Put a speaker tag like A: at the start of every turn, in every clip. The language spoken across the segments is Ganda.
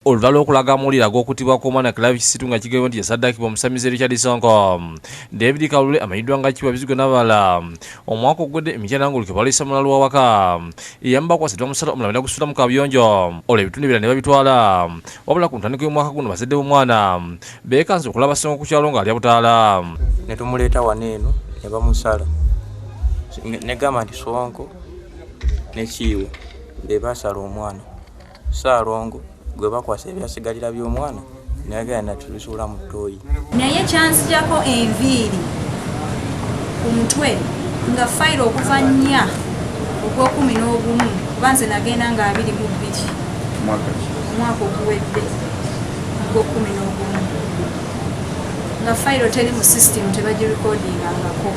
A: Olutalo lw'okulaga amawulire ag'okuttibwa kw'omwana Clive Kisitu nga kigambibwa nti yasaddaakibwa omusamize Richard Ssonko, David Kalule amanyiddwa nga Kiwa Bizigo n'abalala omwaka oguwedde e Mityana ng'olukwe baluyisa mulalu w'awaka eyamubakwasa ne bamusala omulambo ne bagusuula mu kaabuyonjo olwo ebitundu ebirala ne babitwala. Wabula ku ntandikwa y'omwaka guno bazadde b'omwana beekanze okulaba Ssonko ku kyalo ng'alya butaala.
B: Ne tumuleeta wano eno ne bamusala ne gamba nti Ssonko ne Kiiwa be baasala omwana. Ssaalongo gwe bakwasa ebyasigalira by'omwana nayagala natubisuula mu ttooyi.
C: Naye kyanzijako enviiri ku mutwe nga fayiro okuva nnya ogw'ekumi n'ogumu kuba nze nagenda nga 22 omwaka oguwedde ogw'ekumi n'ogumu nga fayiro teri mu system tebagirekodingangako.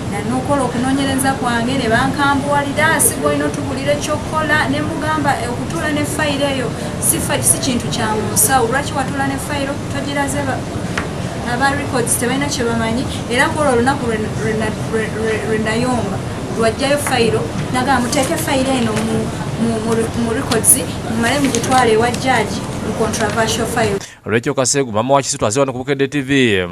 C: Nanokola okunoonyereza kwange ne bankambuwalira si gwolina otubulira ekyokukola ne mugamba okutuula ne fayiro eyo si kintu kya mu nsawo lwaki watuula ne fayiro togiraze aba records tebalina kye bamanyi era kwolwo olunaku lwe nayomba lwajjayo fayiro nagamba muteeke fayiro eno mu records mumale mugitwale ewa jaaji mu controversial file.
A: Rachel Kaseegu maama wa Kisitu aze wano ku Bukedde TV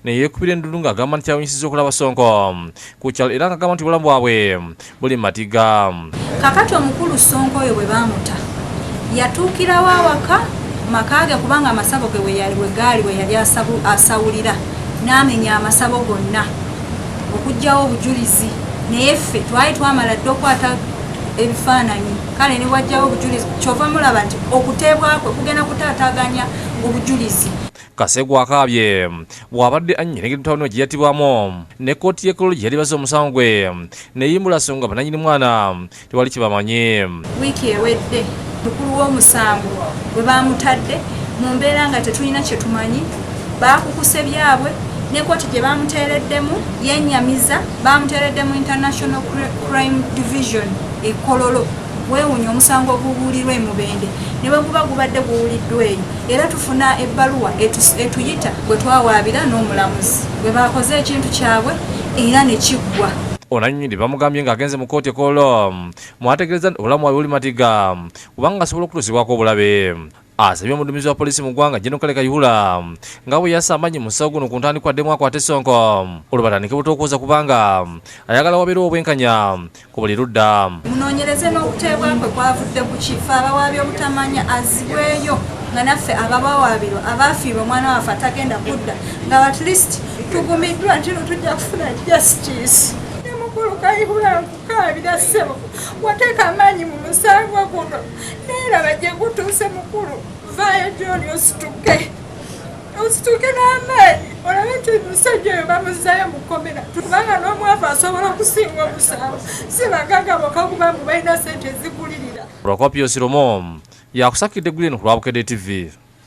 A: ne yeekubira enduulu ng'agamba nti kyawunyisizza okulaba Ssonko ku kyalo era ng'agamba nti obulamu bwabwe buli mu matiga.
C: Kakati omukulu Ssonko oyo bwe baamuta yatuukirawo awaka maka ge kubanga amasabo ge we gaali we yali asawulira n'amenya amasabo gonna okuggyawo obujulizi naye ffe twali twamala dda okukwata ebifaananyi kale ne wajjawo obujulizi kyova mulaba nti okuteebwa kwe kugenda kutaataaganya obujulizi.
A: Kaseegu akaabye bw'abadde annyonnyola engeri mutabani we gye yattibwamu ne kkooti y'e Kololo gye yalibaze omusango gwe neeyimbula so nga bannannyini mwana tewali kye bamanyi.
C: Wiiki ewedde mukulu w'omusango bwe baamutadde mu mbeera nga tetulina kye tumanyi, baakukuse byabwe ne kkooti gye baamuteereddemu yennyamiza, baamuteeredde mu International Crime Division e Kololo. Weewuunya omusango oguwulirwa e Mubende ne bwe guba gubadde guwuliddwa eyo era tufuna ebbaluwa etuyita bwe twawaabira n'omulamuzi bwe baakoze ekintu kyabwe era ne kiggwa.
A: Ono annyonnyodde bamugambye ng'agenze mu kkooti e Kololo mw'ategeerezza nti obulamu bwabwe buli matiga kubanga asobola okutuusibwako obulabe. Asabye omuduumizi wa poliisi mu ggwanga Gen. Kale Kayihura nga bwe yassa amaanyi mu musawo guno ku ntandikwa addemu akwate Ssonko olwo batandike buto okwoza kubanga ayagala wabeerewo obwenkanya ku buli ludda.
C: Munoonyereze n'okuteebwa kwe kwavudde ku ki ffe abawaabi obutamanya azzibweyo nga naffe abawawaabirwa abaafiirwa omwana waffe atagenda kudda nga at least tugumiddwa nti tujja kufuna justice. Ne mukulu Kayihura nkukaabira ssebo wateeka amaanyi mu musango guno naye laba gye gutuuse mukulu vaayo gy'oli osituke osituke n'amaanyi olabe nti omusajja oyo bamuzaayo mu kkomera kubanga n'omwavu asobola okusinga omusango si bagagga bokka kuba mbu balina ssente ezigulirira.
A: Procopius Lumu yakusakidde eggulire eno ku lwa Bukedde TV.